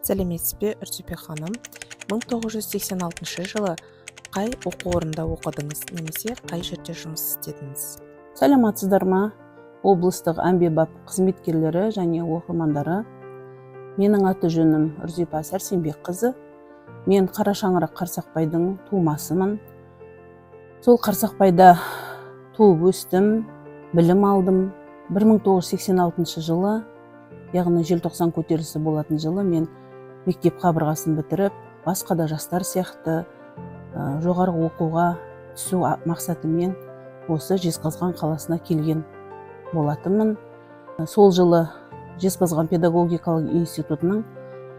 Сәлеметсіз бе, Үрзипа ханым! 1986 жылы қай оқу орнында оқыдыңыз немесе қай жерде жұмыс істедіңіз? Саламатсыздар ма, облыстық әмбебап қызметкерлері және оқырмандары! Менің аты жөнім Үрзипа Сәрсенбекқызы. Мен қара шаңырақ Қарсақбайдың тумасымын. Сол Қарсақбайда туып өстім, білім алдым. 1986 жылы, яғни Желтоқсан көтерілісі болатын жылы, мен мектеп қабырғасын бітіріп, басқа да жастар сияқты жоғарғы оқуға түсу мақсатымен осы Жезқазған қаласына келген болатынмын. Сол жылы Жезқазған педагогикалық институтының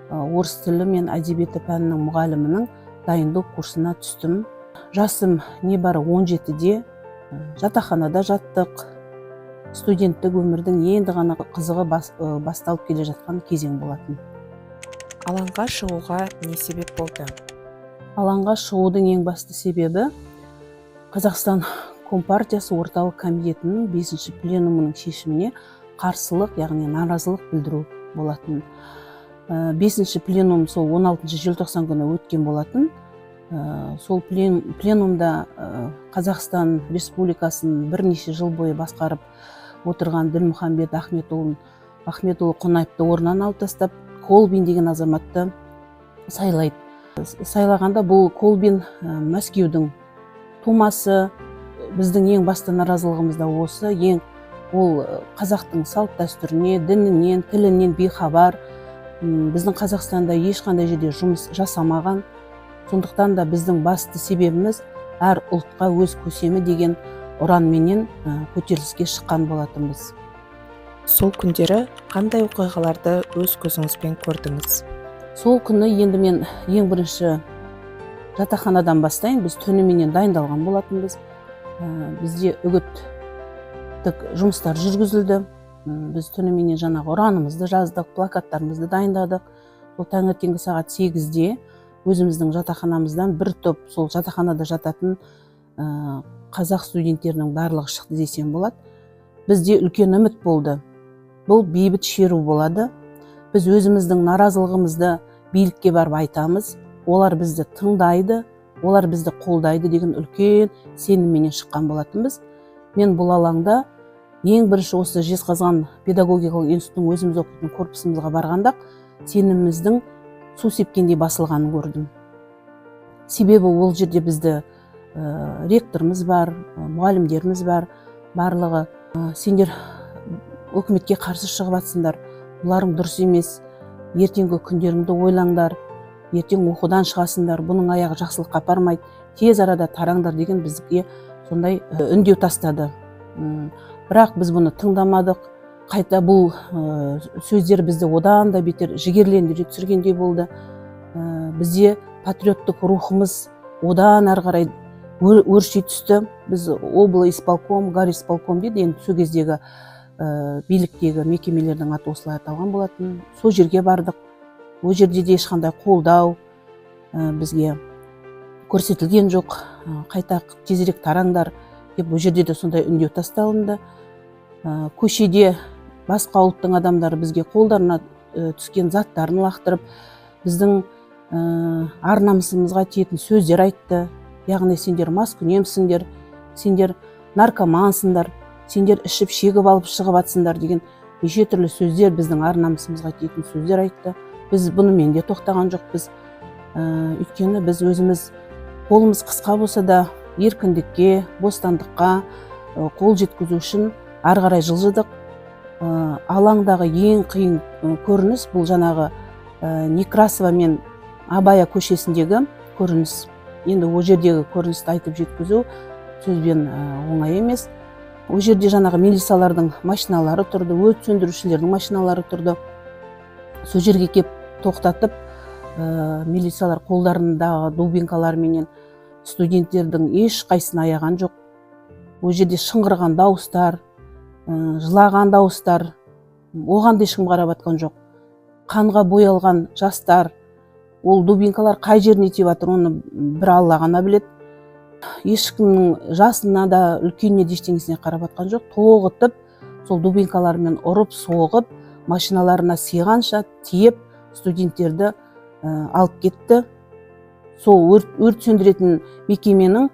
орыс тілі мен әдебиеті пәнінің мұғалімінің дайындау курсына түстім. Жасым небәрі 17-де. Жатақханада жаттық. Студенттік өмірдің енді ғана қызығы басталып келе жатқан кезең болатын. Алаңға шығуға не себеп болды? Алаңға шығудың ең басты себебі Қазақстан Компартиясы Орталық комитетінің бесінші пленумының шешіміне қарсылық, яғни наразылық білдіру болатын. Бесінші пленум сол 16 желтоқсан күні өткен болатын. Сол пленумда Қазақстан Республикасын бірнеше жыл бойы басқарып отырған Дінмұхамбет Ахметұлы Қонаевты орнынан алып тастап, Колбин деген азаматты сайлайды. Сайлағанда бұл Колбин Мәскеудің тумасы. Біздің ең басты наразылығымыз да осы. Ең ол қазақтың салт дәстүріне, дінінен, тілінен бейхабар. Біздің Қазақстанда ешқандай жерде жұмыс жасамаған. Сондықтан да біздің басты себебіміз «Әр ұлтқа өз көсемі» деген ұранменен көтеріліске шыққан болатынбыз. Сол күндері қандай оқиғаларды өз көзіңізбен көрдіңіз? Сол күні енді мен ең бірінші жатақханадан бастайын. Біз түніменен дайындалған болатынбыз. Бізде үгіттік жұмыстар жүргізілді. Біз түніменен жаңағы ұранымызды жаздық, плакаттарымызды дайындадық. Сол таңертеңгі сағат 8-де өзіміздің жатақханамыздан бір топ сол жатақханада жататын қазақ студенттерінің барлығы шықты десем болады. Бізде үлкен үміт болды: бұл бейбіт шеру болады, біз өзіміздің наразылығымызды билікке барып айтамыз, олар бізді тыңдайды, олар бізді қолдайды деген үлкен сенімменен шыққан болатынбыз. Мен бұл алаңда ең бірінші осы Жезқазған педагогикалық институтының өзіміз оқитын корпусымызға барғанда сеніміміздің су сепкендей басылғанын көрдім. Себебі ол жерде бізді ректорымыз бар, мұғалімдеріміз бар, барлығы «Сендер өкіметке қарсы шығып жатсыңдар, бұларың дұрыс емес, ертеңгі күндеріңді ойлаңдар, ертең оқудан шығасыңдар, бұның аяғы жақсылыққа апармайды, тез арада тараңдар» деген бізге сондай үндеу тастады. Бірақ біз бұны тыңдамадық. Қайта бұл сөздер бізді одан да бетер жігерлендіре түсіргендей болды. Бізде патриоттық рухымыз одан ары қарай өрши түсті. Біз облисполком, горисполком дейді енді, сол кездегі биліктегі мекемелердің аты осылай аталған болатын, сол жерге бардық. Ол жерде де ешқандай қолдау бізге көрсетілген жоқ. Қайта «Тезірек тараңдар» деп ол жерде де сондай үндеу тасталынды. Көшеде басқа ұлттың адамдары бізге қолдарына түскен заттарын лақтырып, біздің ар намысымызға тиетін сөздер айтты, яғни «Сендер маскүнемсіңдер, сендер наркомансыңдар, сендер ішіп шегіп алып шығып жатсыңдар» деген неше түрлі сөздер, біздің ар намысымызға тиетін сөздер айтты. Біз бұнымен де тоқтаған жоқпыз. Өйткені біз өзіміз қолымыз қысқа болса да, еркіндікке, бостандыққа қол жеткізу үшін ары қарай жылжыдық. Алаңдағы ең қиын көрініс бұл жаңағы Некрасова мен Абая көшесіндегі көрініс. Енді ол жердегі көріністі айтып жеткізу сөзбен оңай емес. Ол жерде жаңағы милициялардың машиналары тұрды, өрт сөндірушілердің машиналары тұрды. Сол жерге кеп тоқтатып, милициялар қолдарындағы дубинкаларменен студенттердің ешқайсысын аяған жоқ. Ол жерде шыңғырған дауыстар, жылаған дауыстар, оған да ешкім қарап жатқан жоқ. Қанға боялған жастар, ол дубинкалар қай жеріне тиіп жатыр, оны бір Алла ғана біледі. Ешкімнің жасына да, үлкеніне де, ештеңесіне қарап жатқан жоқ. Тоғытып, сол дубинкалармен ұрып соғып, машиналарына сыйғанша тиеп, Студенттерді алып кетті. Сол өрт сөндіретін мекеменің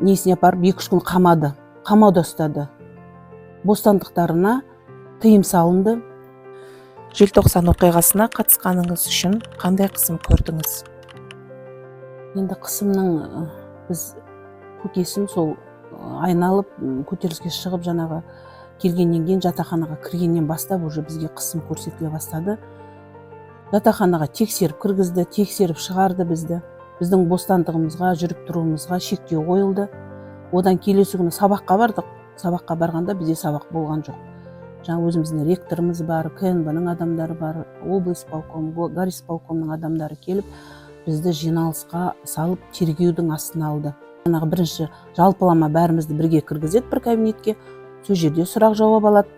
несіне апарып 2-3 күн қамады, қамауда ұстады. Бостандықтарына тыйым салынды. Желтоқсан оқиғасына қатысқаныңыз үшін қандай қысым көрдіңіз? Енді қысымның біз көкесім сол айналып көтеріліске шығып, жаңағы келгеннен кейін, жатақханаға кіргеннен бастап уже бізге қысым көрсетіле бастады. Жатақханаға тексеріп кіргізді, тексеріп шығарды бізді. Біздің бостандығымызға, жүріп тұруымызға шектеу қойылды. Одан келесі күні сабаққа бардық. Сабаққа барғанда бізде сабақ болған жоқ. Жаңа өзіміздің ректорымыз бар, КНБ ның адамдары бар, облисполком, горисполкомның адамдары келіп, бізді жиналысқа салып, тергеудің астына алды. Жаңағы бірінші жалпылама бәрімізді бірге кіргізеді бір кабинетке, сол жерде сұрақ жауап алады.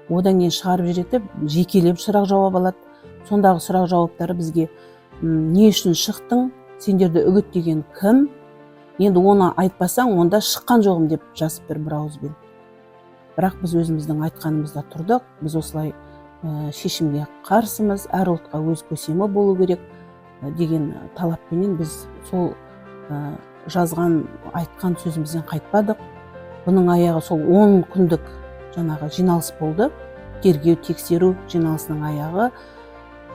Одан кейін шығарып жібереді, жекелеп сұрақ жауап алады. Сондағы сұрақ жауаптары бізге: «Не үшін шықтың? Сендерді үгіттеген кім? Енді оны айтпасаң, онда шыққан жоғым деп жазып бер бір ауызбен». Бірақ біз өзіміздің айтқанымызда тұрдық. Біз осылай шешімге қарсымыз, әр ұлтқа өз көсемі болу керек деген талаппенен біз сол жазған, айтқан сөзімізден қайтпадық. Бұның аяғы сол 10 күндік жаңағы жиналыс болды. Тергеу, тексеру жиналысының аяғы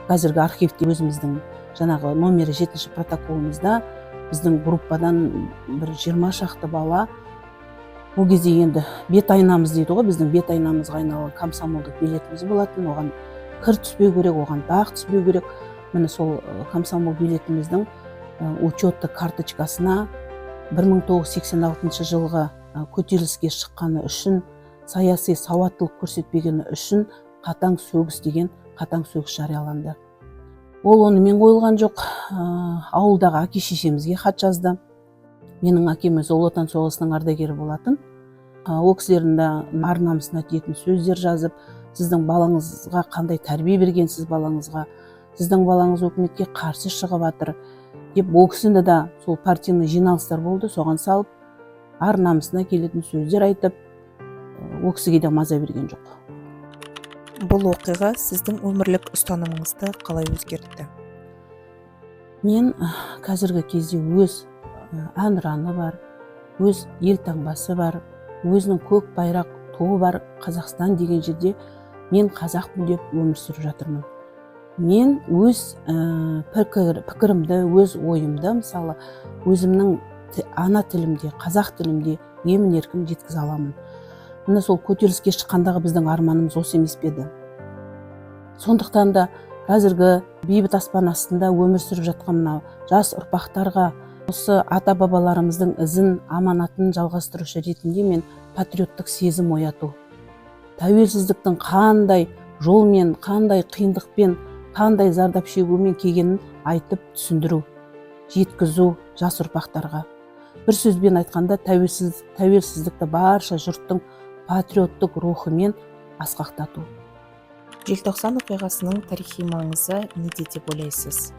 қазіргі архивте өзіміздің жаңағы номері 7-ші протоколымызда. Біздің группадан бір 20 шақты бала, ол кезде енді бет айнамыз дейді ғой, біздің бет айнамызға айналған комсомолдық билетіміз болатын. Оған кір түспеу керек, оған дақ түспеу керек. Міне, сол комсомол билетіміздің учеттық карточкасына 1986 жылғы көтеріліске шыққаны үшін, саяси сауаттылық көрсетпегені үшін қатаң сөгіс деген қатаң сөгіс жарияланды. Ол онымен қойылған жоқ, ауылдағы әке шешемізге хат жазды. Менің әкем өзі Ұлы Отан соғысының ардагері болатын. Ол кісілердің де ар намысына тиетін сөздер жазып, сіздің балаңызға қандай тәрбие бергенсіз, балаңызға, сіздің балаңыз өкіметке қарсы шығып жатыр деп, ол кісіні де сол партийный жиналыстар болды, соған салып, ар намысына келетін сөздер айтып, ол кісіге де маза берген жоқ. Бұл оқиға сіздің өмірлік ұстанымыңызды қалай өзгертті? Мен қазіргі кезде өз әнұраны бар, өз елтаңбасы бар, өзінің көк байрақ туы бар Қазақстан деген жерде мен қазақпын деп өмір сүріп жатырмын. Мен өз пікірімді, өз ойымды, мысалы, өзімнің ана тілімде, қазақ тілімде емін еркін жеткізе аламын. Міне, сол көтеріліске шыққандағы біздің арманымыз осы емес пе еді? Сондықтан да қазіргі бейбіт аспан астында өмір сүріп жатқан мына жас ұрпақтарға осы ата бабаларымыздың ізін, аманатын жалғастырушы ретінде мен патриоттық сезім ояту, тәуелсіздіктің қандай жолмен, қандай қиындықпен, қандай зардап шегумен келгенін айтып түсіндіру, жеткізу жас ұрпақтарға. Бір сөзбен айтқанда, тәуелсіздікті барша жұрттың патриоттық рухымен асқақтату. Желтоқсан оқиғасының тарихи маңызы неде деп ойлайсыз?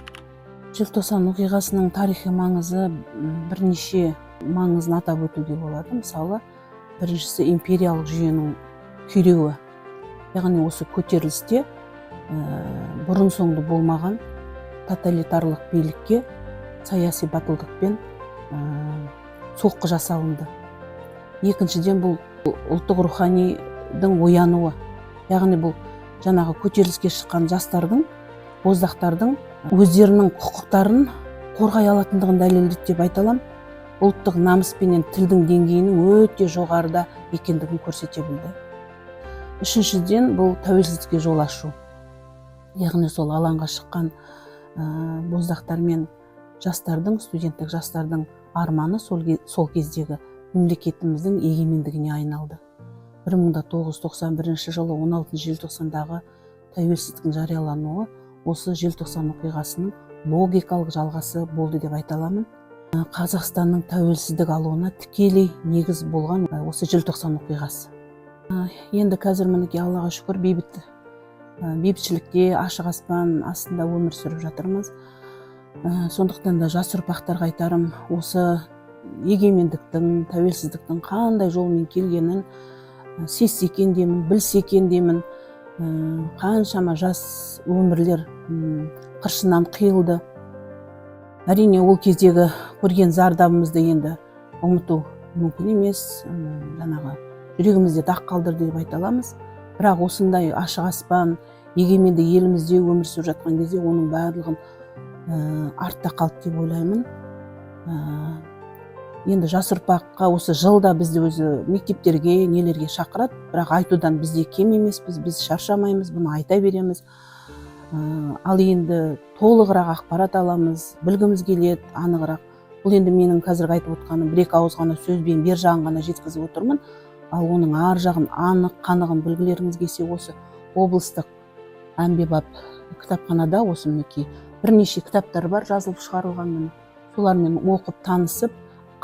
Желтоқсан оқиғасының тарихи маңызы, бірнеше маңызын атап өтуге болады. Мысалы, біріншісі — империялық жүйенің күйреуі. Яғни осы көтерілісте бұрын соңды болмаған тоталитарлық билікке саяси батылдықпен соққы жасалынды. Екіншіден, бұл ұлттық руханидың оянуы. Яғни бұл жаңағы көтеріліске шыққан жастардың, боздақтардың өздерінің құқықтарын қорғай алатындығын дәлелдеді деп айта аламын. Ұлттық намыс пенен тілдің деңгейінің өте жоғарыда екендігін көрсете білді. Үшіншіден, бұл тәуелсіздікке жол ашу. Яғни сол алаңға шыққан боздақтар мен жастардың, студенттік жастардың арманы сол кездегі мемлекетіміздің егемендігіне айналды. 1991 жылы 16 желтоқсандағы тәуелсіздіктің жариялануы осы желтоқсан оқиғасының логикалық жалғасы болды деп айта аламын. Қазақстанның тәуелсіздік алуына тікелей негіз болған осы желтоқсан оқиғасы. Енді қазір, мінекей, Аллаға шүкір, бейбітшілікте, ашық аспан астында өмір сүріп жатырмыз. Сондықтан да жас ұрпақтарға айтарым: осы егемендіктің, тәуелсіздіктің қандай жолмен келгенін сезсе екен деймін, білсе екен деймін. Қаншама жас өмірлер қыршыннан қиылды. Әрине, ол кездегі көрген зардабымызды енді ұмыту мүмкін емес, жаңағы жүрегімізде дақ қалдырды деп айта аламыз. Бірақ осындай ашық аспан, егеменді елімізде өмір сүріп жатқан кезде оның барлығын артта қалды деп ойлаймын. Енді жас ұрпаққа осы жылда бізді өзі мектептерге, нелерге шақырады, бірақ айтудан біз де кем емеспіз, біз шаршамаймыз, бұны айта береміз. Ал енді толығырақ ақпарат аламыз, білгіміз келеді анығырақ. Бұл енді менің қазіргі айтып отқаным бір екі ауыз ғана сөзбен бер жағын ғана жеткізіп отырмын. Ал оның ар жағын, анық қанығын білгілеріңіз келсе, осы облыстық әмбебап кітапханада осы, мінекей, бірнеше кітаптар бар жазылып шығарылған, міне, солармен оқып, танысып,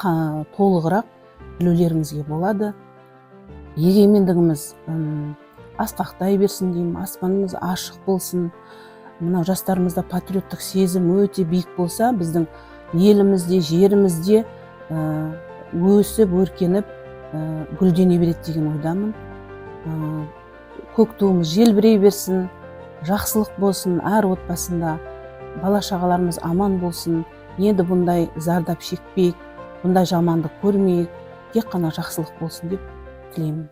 толығырақ білулеріңізге болады. Егемендігіміз асқақтай берсін деймін, аспанымыз ашық болсын. Мынау жастарымызда патриоттық сезім өте биік болса, біздің елімізде, жерімізде өсіп, өркеніп, гүлдене береді деген ойдамын. Көк туымыз желбірей берсін, жақсылық болсын әр отбасында, бала шағаларымыз аман болсын. Енді бұндай зардап шекпейік, бұндай жамандық көрмейік, тек қана жақсылық болсын деп тілеймін.